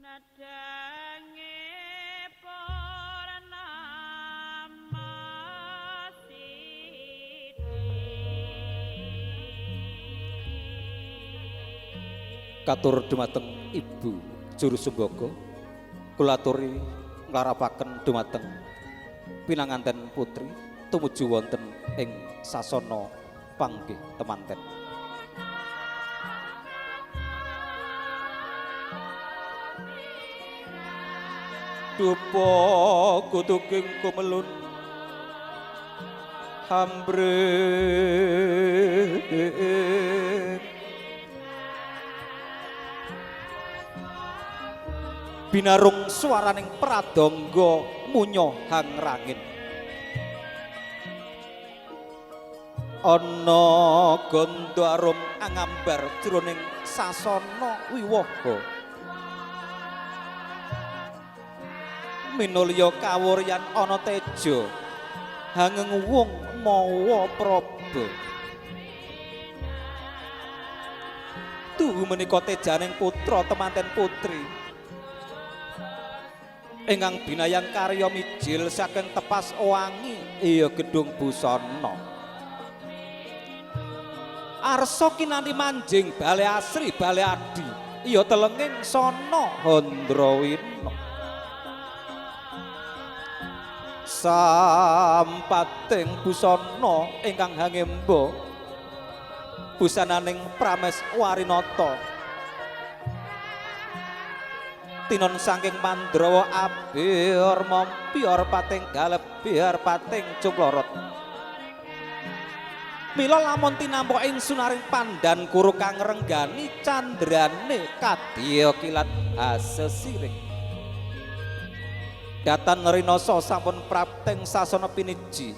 Nadange purnama sidi. Katur dumateng Ibu Juru Sumbaga, kula aturi nglarapaken dumateng pinanganten putri tumuju wonten ing sasana panggih temanten. Dupa kutuking kumelun hambrih binarung suaraning pradangga munyo hangrangin. Ana gandha arum angambar jroning sasana wiwaha. Minulya kawuryan ana teja hangeng wung mawa praba. Tuhu menika tejaning putra temanten putri ingkang binayang karya mijil saking tepas wangi iya gedung busana. Arsa kinanti manjing bale asri bale adi iya telenging sana Handrawina. Sampating busana ingkang hangemba busananing Prames Warinata tinon saking Mandrawa abir mompior pating galebiar pating cumlorot. Mila lamun tinampa ing sunaring pandan kuru kang ngrenggani candrane kadya kilat hasesiring. Datan rinasa sampun prapteng sasana piniji.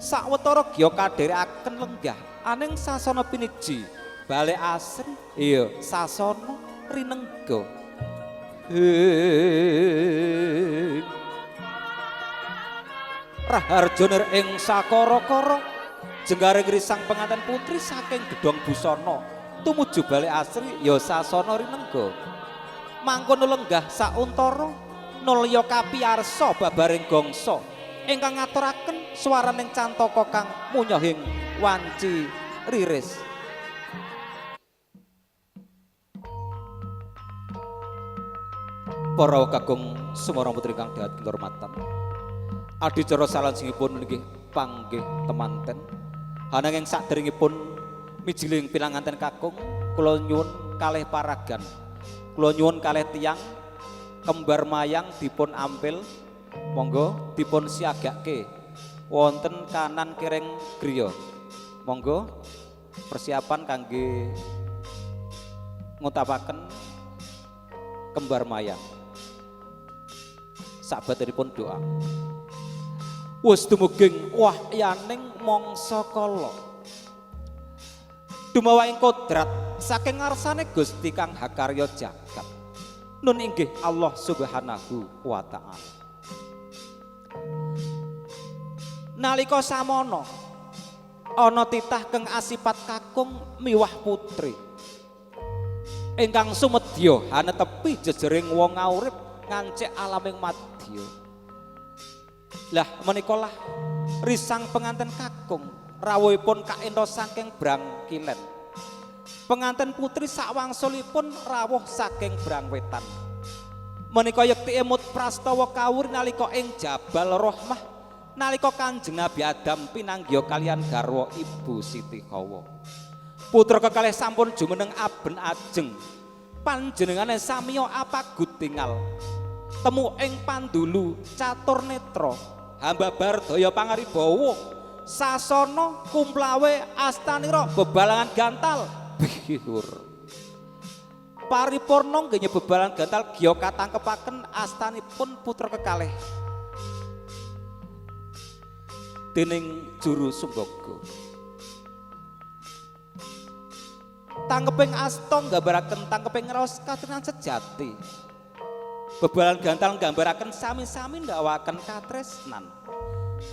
Sawetara gya kadherekaken lenggah aning sasana piniji bale asri iya sasana rinengga. Raharja nir ing sakara-kara jenggaring risang penganten putri saking gedhong busana tumuju bale asri ya sasana rinengga. Mangkono lenggah sauntara nulya kapiyarsa babaring gangsa ingkang ngaturaken swaraning cantaka kang munyohing wanci riris. Para kakung sumara putri kang dahat kinurmatan, adicara salajengipun nggih panggih temanten. Ananging saderengipun mijiling pinanganten kakung, kula nyuwun kalih paragan, kula nyuwun kalih tiyang kembar mayang dipun ampil, monggo dipun siagake wonten kanan kireng griya. Monggo persiapan kangge ngutapaken kembar mayang. Sabadanipun doa. Wis dumuging wahyaning mangsa kala dumawaing kodrat saking ngarsane Gusti kang hakarya jagat. Nun inggih Allah Subhanahu wa ta'ala. Nalika samono ana titah kang asipat kakung miwah putri ingkang sumedya hanetepi jejering wong aurip ngancik alaming madya. Lah menika lah risang penganten kakung rawuhipun kaento saking Brang Kilen. Penganten putri sakwangsulipun rawuh saking Brang Wetan. Menika yekti emut prastawa kawur nalika ing Jabal Rahmah nalika Kanjeng Nabi Adam pinanggiha kalian garwa Ibu Siti Hawa. Putra kekalih sampun jumeneng aben ajeng. Panjenengane samiya apagut tingal. Temu ing pandulu catur netra hambabar daya pangaribawa sasana kumplawe astanira bebalangan gantal bihur. Paripurna nggih bebalan gantal gya katangkepaken astanipun putra kekalih dening Juru Sumbaga. Tangkeping asta nggambaraken tangkeping raos katresnan sejati. Bebalan gantal nggambaraken sami-sami ndakwaken katresnan.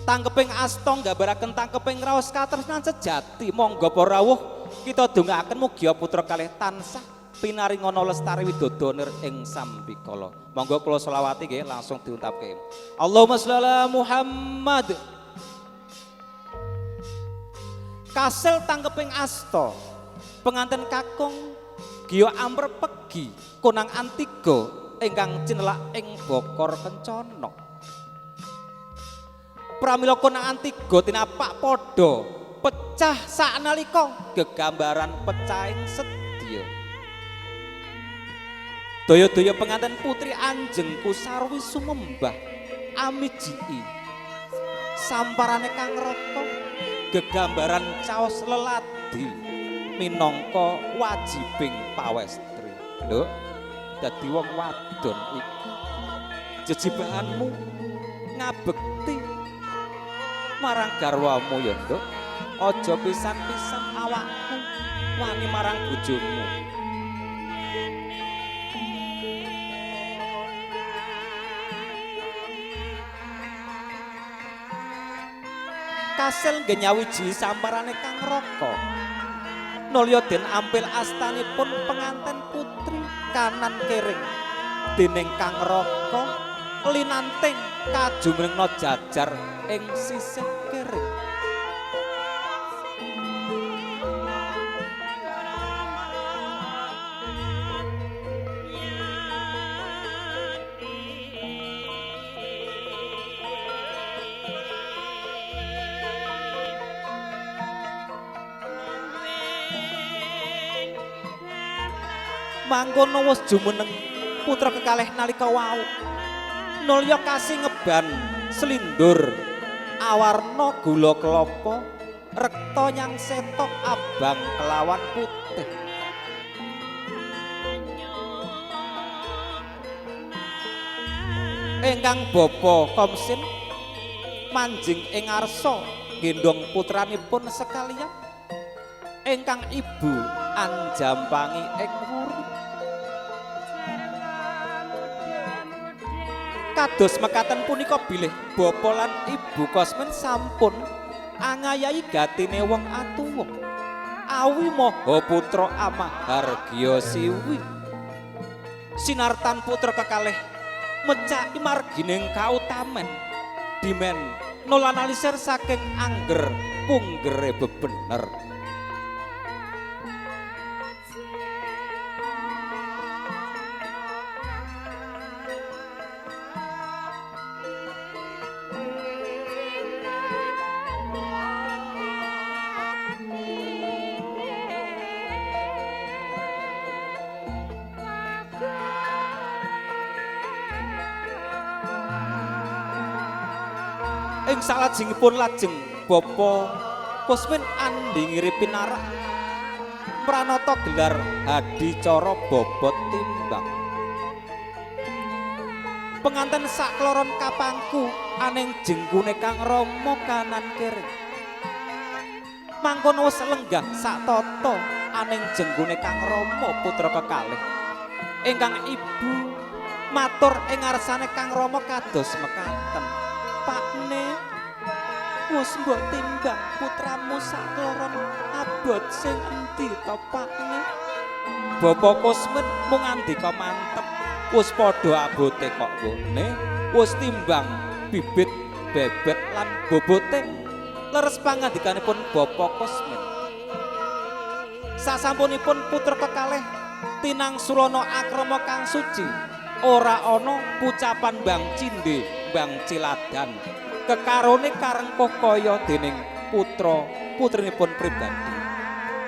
Tangkeping asta nggambaraken tangkeping raos katresnan sejati. Monggo para rawuh kita dongaaken mugia putra kalih tansah Pinaringana lestari widodo nir ing sambikala. Monggo kula selawati nggih langsung diuntapke. Allahumma sholli ala Muhammad. Kasil tangkeping asta penganten kakung giya amrepegi konang antiga ingkang cinelak ing bokor kencana. Pramila konang antiga tinapak padha pecah saknalika gegambaran pecahing sedya. Daya-daya penganten putri anjeng kusarwi sumembah amijiki samparane Kang Raka gegambaran caos leladi minangka wajibing pawestri. Nduk, dadi wong wadon iki jejibahanmu ngabekti marang garwamu ya, Nduk. Aja pisan-pisan awakmu wani marang bojomu. Kasil ngenyawiji samparane Kang Raka. Nulya den ampil astanipun penganten putri kanan kering dening Kang Raka linanting kajumrengna jajar ing sisih kering. Mangkono wis jumeneng putra kekalih nalika wau. Nulya kasih ngeban slindur awarna gula kelapa rekta nyang setok abang kelawan putih. Ingkang bapa Komsin manjing ing ngarsa gendhong putranipun sekalian. Ingkang ibu anjampangi ing wuri. Kados mekaten punika bilih bapa lan ibu Kosmen sampun angayahi gatine wong atuwa. Awi maha putra amahargya siwi. Sinartan putra kekalih mecaki margining kautamen. Dimen nolanalisir saking angger punggere bebener. Ing salajengipun lajeng bapa Kosmin andhingiri pinarak pranata gelar hadicara bobot timbang. Penganten sakloron kapangku aning jengkune Kang Rama kanan kiri. Mangkono wis lenggah sak tata aning jenggune Kang Rama putra kekalih. Ingkang ibu matur ing ngarsane Kang Rama kados mekaten. Pakne wis mbok timbang putramu sakloron abot sing endi to pakne? Bapak Kusmin mung ngandika mantep, wis padha abote kok nggone, wis timbang bibit bebet lan bobote. Leres pangandikanipun Bapak Kusmin. Sasampunipun putra kekalih tinang sulana akrama kang suci, ora ana pucapan bang cindhe, bang ciladan. Kekarone karengkuh kaya dening putra putrinipun pribadi.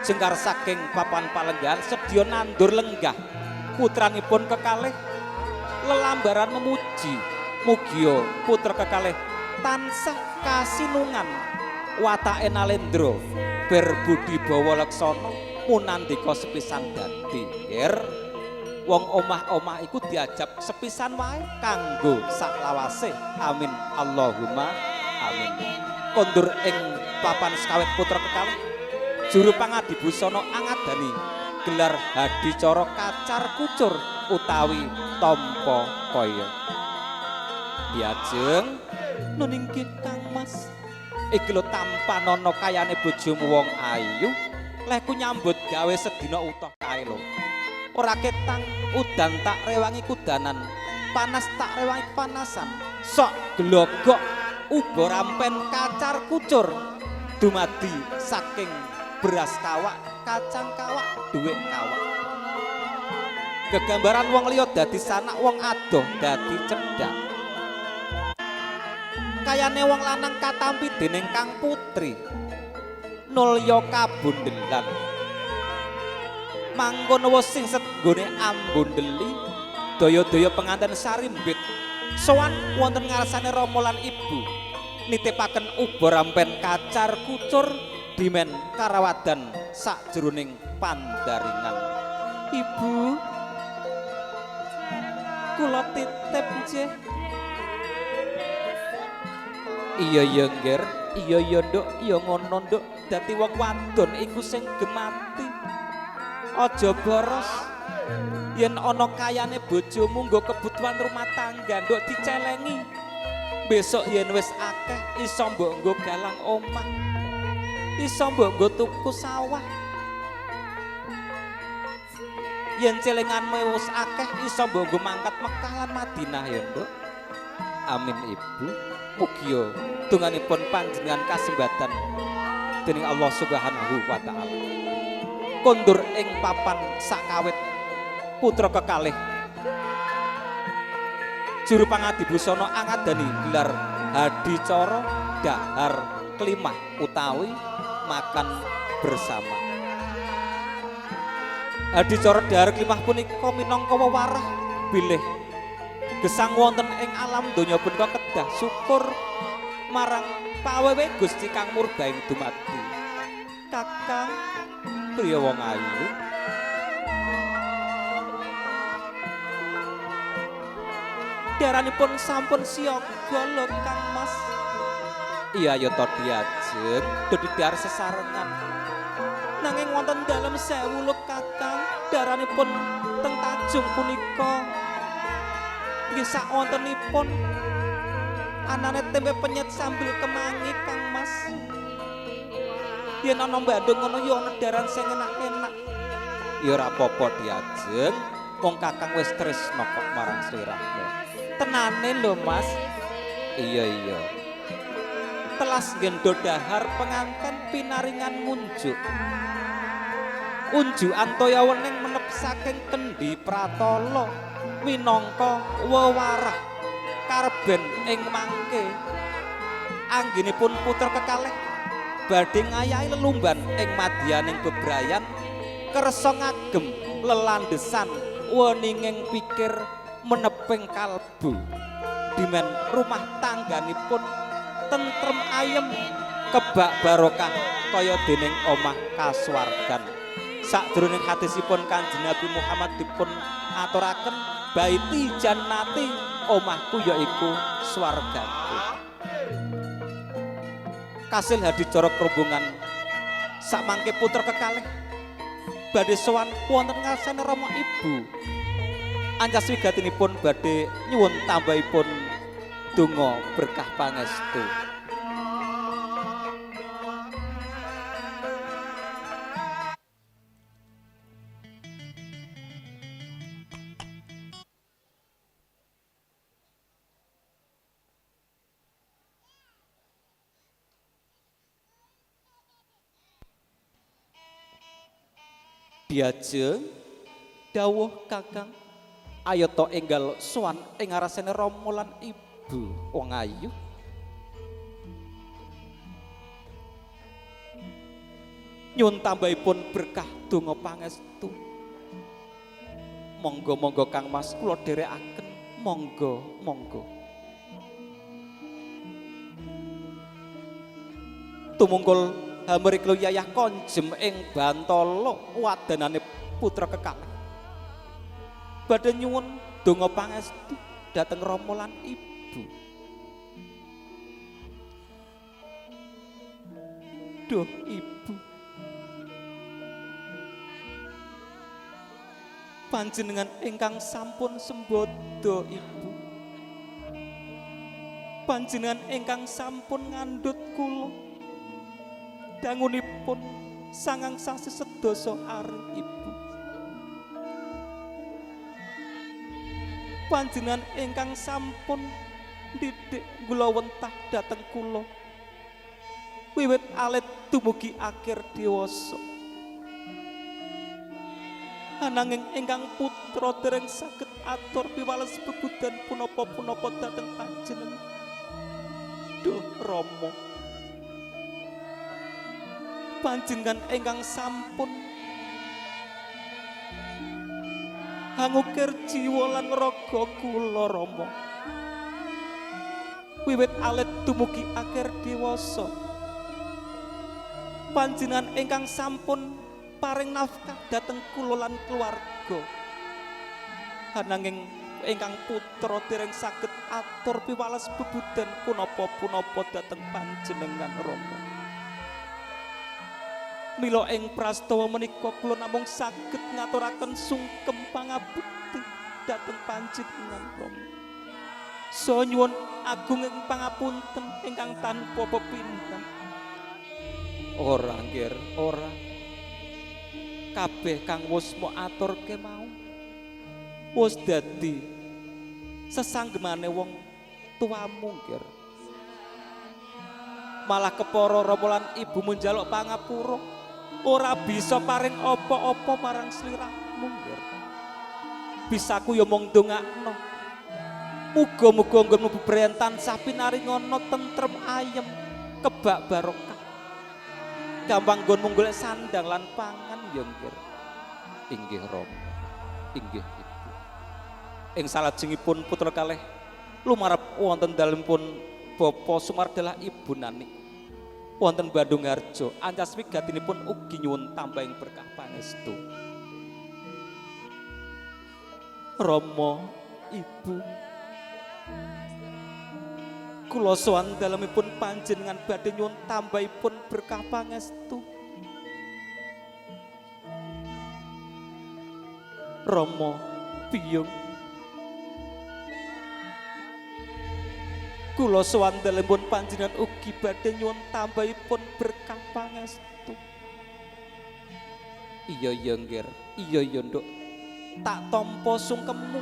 Jengkar saking papan palenggahan sedya nandur lenggah putranipun kekalih lelambaran memuji mugia putra kekalih tansah kasinungan watake nalendra berbudi bawa laksana munandika sepisan dadi ger wong omah-omah iku diajab sepisan wae kanggo saklawase. Amin Allahumma amin. Kondur ing papan sekawet putra kekalih juru pangadi busana angadani gelar hadicara kacar kucur utawi tampa kaya. Diajeng nuningki Kang Mas, iki lho tampanana kayane bojomu wong ayu, lehku nyambut gawe sedina utuh kae lho. Ora ketang udan tak rewangi kudanan, panas tak rewangi panasan. Sok glogok uba rampen kacar kucur dumadi saking beras kawak, kacang kawak, dhuwit kawak. Gegambaran wong liya dadi sanak, wong adoh dadi cedhak. Kayane wong lanang katampi dening Kang Putri nulya kabundelan. Mangkono sing setnggone ambundeli daya-daya penganten sarimbit sowan wonten ngarsane rama lan ibu nitipaken uba rampen kacar kucur dimen karawadan sakjroning pandaringan. Ibu, kula titip nggih. Iya ya ngger, iya ya nduk, iya ngono nduk. Dadi wong wadon iku sing gemati. Aja boros. Yen ana kayane bojomu nggo kebutuhan rumah tangga nduk dicelengi. Besok yen wis akeh iso mbok nggo galang omah. Iso mbok nggo tuku sawah. Yen celenganmu wis akeh iso mbok nggo mangkat Mekah lan Madinah ya nduk. Amin ibu. Mugia donganipun panjenengan kasembatan dening Allah Subhanahu wa taala. Kondur ing papan sakawit putra kekalih juru pangadibusana angadani gelar hadicara dahar klimah utawi makan bersama. Hadicara dahar klimah punika minangka wewarah bilih gesang wonten ing alam donya punika kedah syukur marang pawewe Gusti kang murba ing dumadi. Kakang priya wong ayu, daranipun sampun siaga lho Kang Mas. Iya ya to diajeng do didhahar sesarengan. Nanging wonten dalem sewu lho Kakang, daranipun teng Tajung punika nggih sakwontenipun anane tempe penyet sambil kemangi Kang Mas. Yen ana Bandung ngono ya ana daran sing enak-enak. Ya ora apa-apa diajeng, wong Kakang wis tresna kok marang sliramu. Tenane lho Mas. Iya iya. Telas ngendo dahar penganten pinaringan ngunjuk. Unjukan toya wening menep saking kendi pratala minangka wewarah karben ing mangke. Anggenipun putra kekalih badhe ngayahi lelumban ing madyaning bebrayan kersa ngagem lelandhesan weninging pikir meneping kalbu. Dimen rumah tangganipun tentrem ayem kebak barokah kaya dening omah kasuwargan. Sakjroning hadisipun Kanjeng Nabi Muhammad dipun aturaken baiti jannati, omahku yaiku swargaku. Kasil hadicara rombongan sakmangke putra kekalih badhe sowan wonten ngarsane rama ibu. Ancas wigatinipun badhe nyuwun tambahipun donga berkah pangestu. Diajeng dawuh Kakang, ayo to enggal sowan ing ngarsane rama lan ibu wong ayu. Nyuwun tambahipun berkah donga pangestu. Monggo-monggo Kang Mas kula dherekaken, monggo monggo. Tumungkul hamriklu yayah konjem ing bantala wadanane putra kekalih. Badhe nyuwun donga pangestu dhateng rama lan ibu. Duh ibu, panjenengan ingkang sampun sembodo ibu, panjenengan ingkang sampun ngandhut kula dangunipun sangang sasi sedasa ari ibu. Panjenengan ingkang sampun didik kula wentah dhateng kula wiwit alit dumugi akhir dewasa. Ananging ingkang putra dereng saged atur piwales bebudan punapa-punapa dhateng panjenengan. Duh Rama, panjenengan ingkang sampun hangukir jiwa lan raga kula Rama wiwit alit dumugi akhir dewasa. Panjenengan ingkang sampun paring nafkah dhateng kula lan keluarga. Ananging ingkang putra dereng saged atur piwales bebudan punapa-punapa dhateng panjenengan Rama. Mila ing prastawa menika kula namung saged ngaturaken sungkem pangabekti dhateng panjenengan Rama. Saha nyuwun agung ing pangapunten ingkang tanpa pepindhan. Ora nggir, ora. Kabeh kang wis mok aturke mau wis dadi sesanggemane wong tuamu nggir. Malah kepara Rama lan ibumu njaluk pangapura, ora bisa paring apa-apa marang sliramu nggir. Bisaku ya mung ndongakno. Muga-muga nggonmu bebrayan tansah pinaringana tentrem ayem kebak barokah. Gampang nggonmu golek sandang lan pangan ya nggir. Inggih Rama, inggih Ibu. Ing salajengipun putra kalih lumarep wonten dalemipun Bapa Sumardalah Ibu Nani wonten Bandung Harjo ancas wigatinipun ugi nyuwun tambahing berkah pangestu. Rama, Ibu, kula sowan dalemipun panjenengan badhe nyuwun tambahipun berkah pangestu. Rama, biyung, kula sowan dalemipun panjenengan ugi badhe nyuwun tambahipun berkah pangestu. Iya iya nggir, iya iya nduk, tak tampa sungkemmu,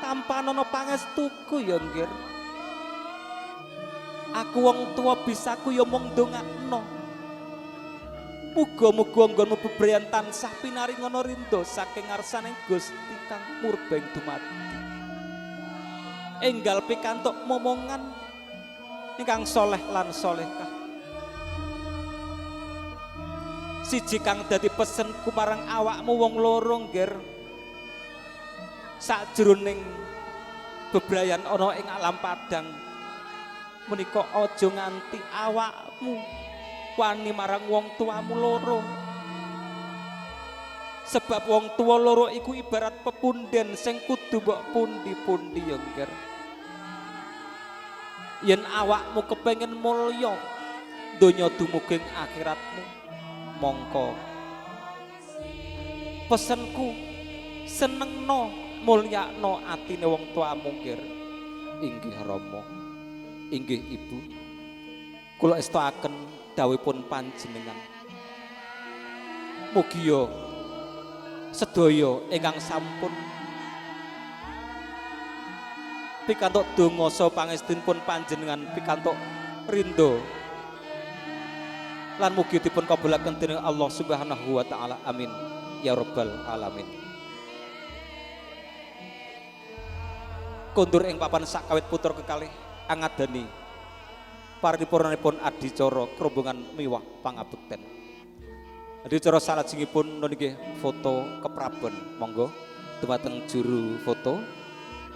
tampanono pangestuku ya nggir. Aku wong tuwa bisaku ya mung ndongakno. Muga-muga nggonmu bebrayan tansah pinaringana ridho saking ngarsaning Gusti kang murba ing dumadi. Enggal pikantuk momongan ingkang soleh lan solehah. Siji kang dadi pesenku marang awakmu wong loro nggir, sakjroning bebrayan ana ing alam padang menika aja nganti awakmu wani marang wong tuamu loro. Sebab wong tua loro iku ibarat pepunden sing kudu mbok pundi-pundi ya nggir. Yen awakmu kepengin mulya donya dumugi ing akhiratmu, mongko pesenku senengno mulyakno atine wong tuamu nggir. Inggih Rama, inggih Ibu, kula estoaken dawuhipun panjenengan. Mugia sedaya ingkang sampun pikantuk donga saha pangestunipun panjenengan pikantuk ridho lan mugi dipun kabulaken dening Allah Subhanahu wa taala. Amin ya rabbal alamin. Kondur ing papan sakawit putra kekalih angadani paripurnanipun adicara rombongan miwah pangabekten. Adicara salajengipun niki foto keprabon, monggo dumateng juru foto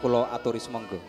kula aturi sumangga.